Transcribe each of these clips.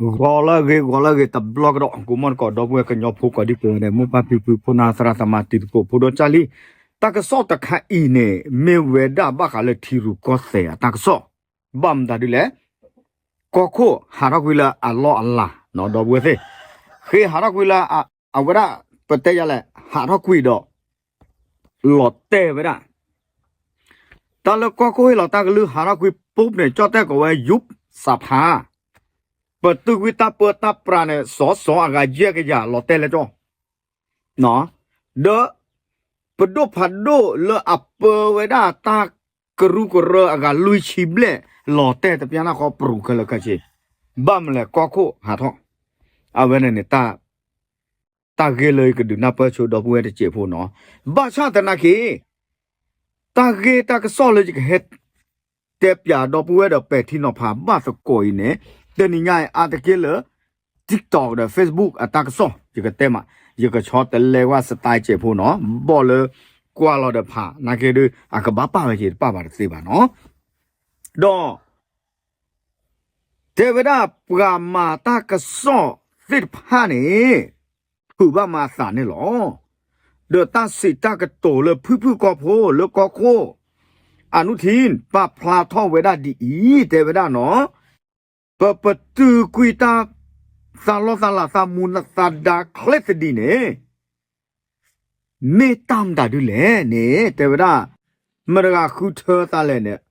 ဂီၤလၢအဂ့ၤ ဂီၤလၢအဂ့ၤ တဘျီကဒီး ကိးမီၢ်တကိး ဒီပုၢ်ဝဲၢ်ကညီဖိကိးဒံကိးဂၤဒဲး မိၢ်ပၢ်ဖံဖု ဖိနၢ်သရၣ်သမါ တံၤသကိးဖိဒီကၠၢ်လံ, တၢ်ကစီၣ်တခါအံၤန့ၣ် မ့ၢ်ဝဲဒၣ်ဘၣ်ဃးလၢထံရူၢ်ကီၢ်သဲးအတၢ်ကစီၣ်, ဘၣ်မတၤဒ်လဲၣ်, ကီၢ်ခိၣ်ဟးထီၣ်ကွံာ်လၢအလီၢ်အလၤ ဒီပုၢ်ဝဲၢ်သ့ၣ်, ဃ့ဟးထီၣ်ကွံာ်လၢ အဝဲဒၣ် ပတဲယၤလဲၣ် ဟးထီၣ်ကွံာ်ဒီး လီၤတဲာ်ဝဲဒၣ် တၢ်လၢကီၢ်ခိၣ်ဟ့ၣ်လီၤတၢ်ကလုၢ်ဟးထီၣ်ကွံာ် ပူၤန့ၣ် ကၠီၣ်တဲၣ်ကိးဝဲ ယူၣ်စဖါ, ပတုာ်ကွံာ်တၢ်ပၢတၢ်ပြးန့ၣ် စီၤစီၤအဂၤယဲၢ်ကယၤ လီၤတဲာ်လၢကၠီၣ်, ဒီး ပဒိၣ်ဖးဒိၣ်လၢအပၢဝဲဒၣ်တၢ်ကရူၢ်ကရၢအဂၤလွံၢ်ဆံဘျဲၣ် လီၤတဲာ်တပျၢ်နီၢ်ဃီ ပြူၤခဲလၢာ်ခဲဆ့, ဘၣ်မနုၤလဲၣ် ကီၢ်ခိၣ်ဟးထီၣ်, အဝဲန့ၣ်န့ၣ် တၢ်ဂ့ၢ်လၢယကဒုးနၢ်ပၢၢ်ဆိဒီပုၢ်ဝဲၢ်တစဲးဖိနီၤ, ဘၣ်ဆၣ်သနာ်က့ တၢ်ဂ့ၢ်တၢ်ကစီၣ်လၢယကဟဲ တဲပၠးဒီပုၢ်ဝဲၢ်ဒီးပဲာ်ထံနီၤဖးဘၣ်သကိးအံၤန့ၣ်, တနံၤညါအံၤအါတက့ၢ်လၢ TikTok ဒီး Facebook အတၢ်ကစီၣ် ယကတဲမး, ယကဆီတလဲဝဲ style စဲးဖိနီၤ, ဘီၣ်လၢကွၢ်လီၤဒီးဖး နာ်က့ဒုး အကဘၣ်ပာ်ဝဲက့ၤတပာ်ဘၣ်တသ့ဘၣ်နီၤ, ဒီး တဲဝဲဒၣ်ပှၤမၤတၢ်ကစီၣ်သ့ၣ်တဖၣ်န့ၣ် ထုးဘၣ်မၤအသးန့ၣ်လီၤ. ဒီးတၢ်စံးတၢ်ကတိၤလၢဖုၣ်ဖုၣ်ကီၢ်ဖိလၢကီၢ်ခိၣ် အနုထံၣ် ပာ်ဖျါထီၣ်ဝဲဒၣ်ဒ်အံၤ တဲဝဲဒၣ်နီၤ, ပပတုာ်ကွံာ်တၢ် သးလီၢ်သးလၤသးမူသးဒါချ့သဒံးန့ၣ် မ့ၢ်တၢ်မတၤဒ်လဲၣ်န့ၣ် တဲဝဲဒၣ် မတဂၤဃုထၢသးလဲၣ်န့ၣ်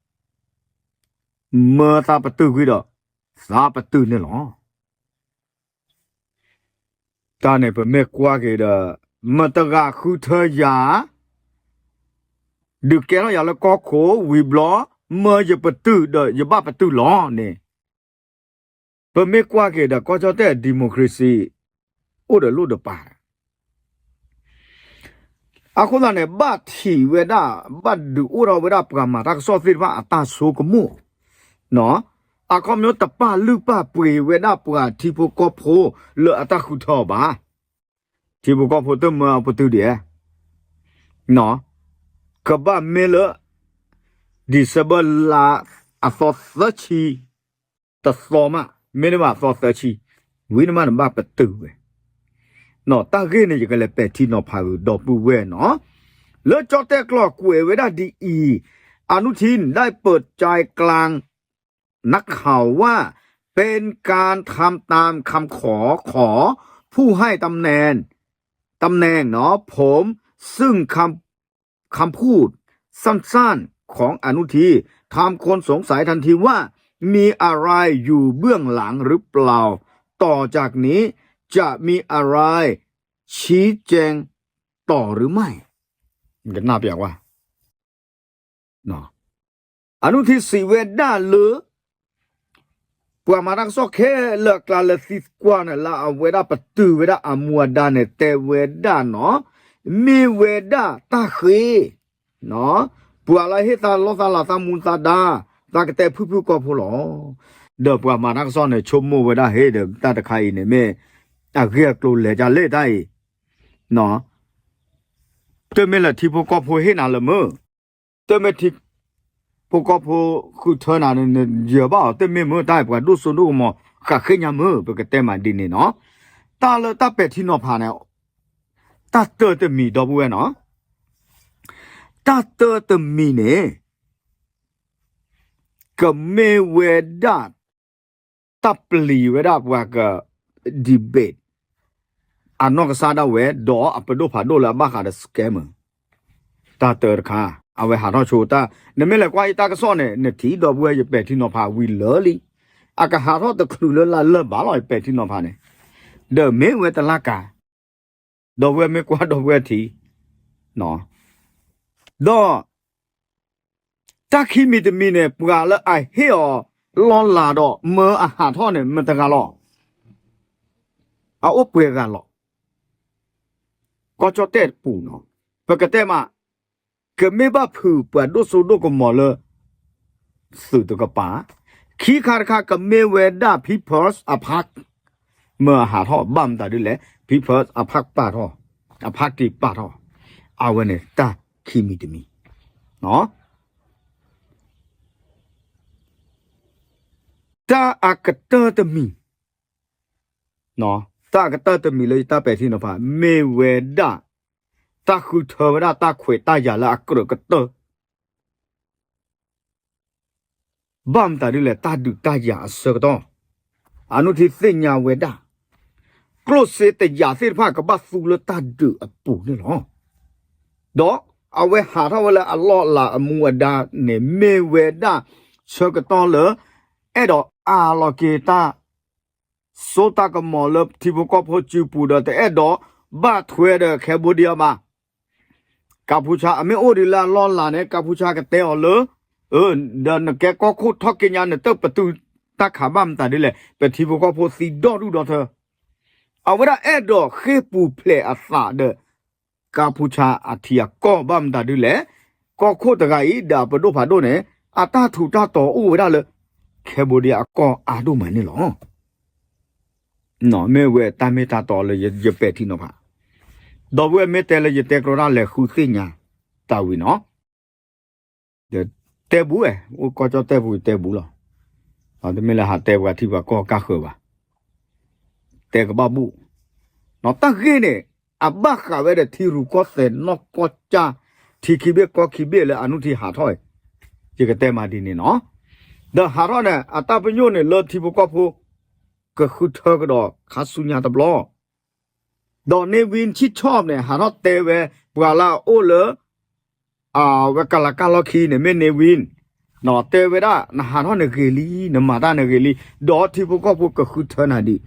မၢသးပတုာ်ကွံာ်ဒီး သးပတုာ်န့ၣ်လီၤ. တၢ်န့ၣ်ပမ့ၢ်ကွၢ်က့ၤဒီး မတဂၤဃုထၢယၤ ဒုးကဲထီၣ်ယၤလၢကီၢ်ခိၣ်ဝံၤဘျီ မၢယပတုာ်ဒီးယဘၣ်ပတုာ်လီၤန့ၣ် ပမ့ၢ်ကွၢ်က့ၤဒီးကီၢ်ကၠီၣ်တဲၣ် democracy အိၣ်ဒီးလိၣ်ဒီးပာ် အဃိသတးန့ၣ် ဘၣ်ထံၣ်ဝဲဒၣ် ဘၣ်ဒုးအိၣ်ထီၣ်ဝဲဒၣ်ပှၤမၤတၢ်ကစီၣ်သ့ၣ်တဖၣ်အတၢ်ဆိကမိၣ်, အခီပညီတပာ်လုၢ်ပာ်ပှ့ၤဝဲဒၣ်ပှၤထံဖိကီၢ်ဖိလၢအတၢ်ဃုထၢအီၤဘၣ်. ထံဖိကီၢ်ဖိတမၢအပတုာ်ဒံးဧါ ကဘၣ်မ့ၢ်လၢ December လါအသီသၢဆံ တသီမး မ့တမ့ၢ်အသီသၢဆံ ဝံၤန့ၣ်မးန့ၣ်ဘၣ်ပတုာ်ဝဲ, တၢ်ဂ့ၢ်န့ၣ် ယကလဲၤပဲာ်ထံနီၤဖးဂုာ်ဒီပုၢ်ဝဲၢ်နီၤ, လၢကၠီၣ်တဲၣ်ကျိာ်ကွဲးဝဲဒၣ်ဒ်အံၤ, อนุทินได้เปิดใจกลางนักข่าวว่าเป็นการทำตามคำขอของผู้ให้ตำแหน่ง ตำแหน่ง ผม ซึ่งคำ คำพูดสั้นๆของอนุทินทำคนสงสัยทันทีว่ามีอะไรอยู่เบื้องหลังหรือเปล่า ต่อจากนี้จะมีอะไรชี้แจงต่อหรือไม่ ကနၣ်ပျးကွၢ် အနုထံစံးဝဲဒၣ်လၢ ပှၤမၤတၢ်ကစီၣ်ခဲလၢာ်အကျါလၢသံကွၢ်န့ၣ် လၢအဝဲဒၣ်ပတုာ်ဝဲဒၣ်အမူအဒါန့ၣ် တဲဝဲဒၣ်နီၤ, မ့ၢ်ဝဲဒၣ်တၢ်ဃ့ ပှၤလၢဟ့ၣ်သးလီသးလၤသးမူသးဒါ သးကတဲဖုၣ်ဖုၣ်ကီၢ်ဖိလီၤ. ဒီးပှၤမၤတၢ်ကစီၣ်န့ၣ် ဆိကမိၣ်ဝဲဒၣ်ဟ့ၣ်ဒီးတၢ်တခါအံၤန့ၣ် မ့ၢ်အဂ့ၢ်အကျိၤလဲၤဒ်လဲၣ်တၢ်အံၤ တမ့ၢ်လၢထံဖိကီၢ်ဖိဟ့ၣ်နၤလၢၤမုၢ်, တမ့ၢ်ထံဖိကီၢ်ဖိဃုထၢနၤ ယၢၤဘၣ်အီၤ တမ့ၢ်မုၢ် တၢ်အံၤပှၤဒိၣ်စိဒိၣ်ကမီၤ ဃးဃ့ညါမုၢ် ပကတဲမးဒ်န့ၣ်နီၤ, တၢ်လၢတၢ်ပဲာ်ထံနီၤဖးန့ၣ် တၢ်တၢတမံၤဒီပုၢ်ဝဲၢ်နီၤ, တၢ်တၢတမံၤန့ၣ် ကမ့ၢ်ဝဲဒၣ် တၢ်ပျံၤဝဲဒၣ်ပှၤက debate အနီၢ်ကစၢ်ဒၣ်ဝဲ ဒီးအပဒိၣ်ဖးဒိၣ်လၢအဘၣ်ဃးဒီး scammer တၢ်တၢတခါ အဝဲဟးထီၣ်ဆိတၢ် နမ့ၢ်လဲၤကွၢ်ယတၢ်ကစီၣ်န့ၣ် နထံၣ်ဒီပုၢ်ဝဲၢ်ယပဲာ်ထံနီၤဖးဝံၤလၢာ်လံ, အကဟးထီၣ်တချုးလၢလၢ်လၢ်ဘၣ်လီၤ ယပဲာ်ထံနီၤဖးန့ၣ်, ဒီးမ့ၢ်ဝဲတလၢ်ကၤ ဒီပုၢ်ဝဲၢ်မ့ၢ်ကွၢ်ဒီပုၢ်ဝဲၢ်ထံၣ်, ဒီး တၢ်ခံမံၤတမံၤန့ၣ် ပှၤလၢအဟ့ၣ်အီၤလီၤလးဒီးမၢအဟးထီၣ်န့ၣ် မတဂၤလီၤ, အအိၣ်ပှဲၤဂၤလီၤ, ကီၢ်ကၠီၣ်တဲၣ်တပူၤနီၤ, ပကတဲမး ကမ့ၢ်ဘၣ်ဖုးပှၤဒိၣ်စိဒိၣ်ကမီၤလၢ သုးတကပၤ, ခံခါတခါကမ့ၢ်ဝဲဒၣ် People's အဖး မၢအဟးထီၣ် ဘၣ်မတၤဒ်လဲၣ် People's အဖးပာ်ထီၣ်, အဖးက့ၤပာ်ထီၣ်, အဝဲန့ၣ်တၢ်ခံမံၤတမံၤ, တၢ်အကတၢၢ်တမံၤ တၢ်ကတၢၢ်တမံၤလၢယတၢ်ပဲာ်ထံနီၤဖး မ့ၢ်ဝဲဒၣ် တၢ်ဃုထၢဝဲဒၣ်တၢ်ခွဲးတၢ်ယာ်လၢအကြၢးကတၢၢ် ဘၣ်မတၤဒ်လဲၣ် တၢ်ဒုးတၢ်ယၤအဆၢကတီၢ်, အနုထံသ့ၣ်ညါဝဲဒၣ် ကျိၣ်စ့တယာ်သ့ၣ်တဖၣ်ကဘၣ်သူလၢတၢ်ဒုးအပူၤန့ၣ်လီၤ. ဒီးအဝဲဟးထီၣ်ဝဲလၢအလီၢ်အလၤအမူအဒါန့ၣ် မ့ၢ်ဝဲဒၣ်ဆၢကတီၢ်လၢ အဲၣ်ဒိးအးလီၤက့ၤတၢ် စိတၢ်ကမီၤလၢထံဖိကီၢ်ဖိစုပူၤဒီး တအဲၣ်ဒိးဘၣ်ထွဲဒီး Cambodia ဘၣ်. ကၢ်ဖူဆါအမ့ၢ်အိၣ်ဒံးလၢအလီၢ်လၤန့ၣ် ကၢ်ဖူဆါကတဲအီၤလၢ ဒီးနကဲကီၢ်ခိၣ်ထီၣ်က့ညါ နတပတုာ်တၢ်ခးဘၣ်မတၤဒ်လဲၣ် ပထံဖိကီၢ်ဖိသံဒီဒူၣ်ဒီထၢ အဝဲဒၣ်အဲၣ်ဒိးဃ့ၢ်ပူၤဖျဲးအသးဒီး ကၢ်ဖူဆါအထံအကီၢ်ဘၣ်မတၤဒ်လဲၣ်, ကီၢ်ခိၣ်တဂၤအံၤ ဒီးအပဒိၣ်ဖးဒိၣ်န့ၣ် အတၢ်ထူးတၢ်တီၤအိၣ်ဝဲဒၣ်လၢ Cambodia အကီၢ်အါဒိၣ်မးန့ၣ်လီၤ. မ့ၢ်ဝဲတၢ်မ့ၢ်တၢ်တီလၢယပဲာ်ထံနီၤဖး, ဒီပုၢ်ဝဲၢ်မ့ၢ်တဲလၢယတဲကြီတၢ်လဲၤဃုသ့ၣ်ညါတၢ်ဝံၤနီၤ, တဲဘူးဝဲ အိၣ်ကီၢ်ကၠီၣ်တဲပူၤတဲဘူးလီၤ, တမ့ၢ်လၢဟးတဲပှၤထံပှၤကီၢ်ကၢ်ဃၢၤဘၣ်, တဲကဘၣ်ဘူး, တၢ်ဂ့ၢ်န့ၣ် အဘၣ်ဃးဝဲဒီးထံရူၢ်ကီၢ်သဲးနီၢ်ကီၢ်ကၠၢ် ထံခံဘ့ၣ်ကီၢ်ခံဘ့ၣ်လၢအနုထံဟးထီၣ်အံၤ, ယကတဲမးဒ်န့ၣ်နီၤ, ဒီးဟးထီၣ်န့ၣ် အတၢ်ပညိၣ်န့ၣ်လၢထံဖိကီၢ်ဖိ ကဃုထၢကဒီးခါဆူညါတဘျီ, ဒီး Ne Win ဆံၣ်ဆီၣ်န့ၣ် ဟးထီၣ်တဲဝဲ ပှၤလၢအအိၣ်လၢ အဝဲကလၤကၢ်လီၢ်ခံန့ၣ် မ့ၢ် Ne Win တဲဝဲဒၣ် နဟးထီၣ်န့ၣ်ဂ့ၤလံ နမၤတၢ်န့ၣ်ဂ့ၤလံ, ဒီးထံဖိကီၢ်ဖိကဃုထၢနၤဒံး, ဒီး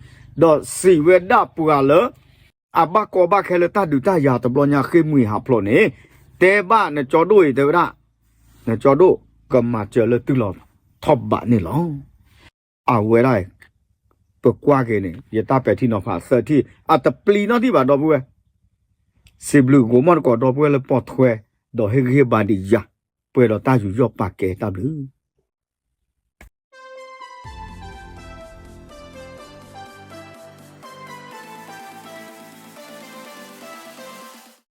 စံးဝဲဒၣ်ပှၤလၢ အဘၣ်ကီဘၣ်ခဲလၢတၢ်ဒုးတၢ်ယၤတဘျီညါဃ့ၢ်မှံဟးဖျိးန့ၣ်, တဲဘၣ်နကၠီဒိၣ်အံၤတဲဝဲဒၣ်, နကၠီဒိၣ်ကမၤစၢၤလၢတုၤလီၤထီၣ်ဘးန့ၣ်လီၤ. အဝဲဒၣ် ပကွၢ်က့ၤန့ၣ် ယတၢ်ပဲာ်ထံနီၤဖးသၢထံၣ် အတပျံၤနီတထံၣ်ဘၣ်ဒီပုၢ်ဝဲၢ်, စံးဘျုးကိးမီၣ်တကိးဒီပုၢ်ဝဲၢ်လၢပိာ်ထွဲ ဒီးဟ့ၣ်ဂံၢ်ဟ့ၣ်ဘါဒံးယၤ ပှဲၤဒီးတၢ်ယူးယီၣ်ပာ်ကဲတၢ်ဘျုး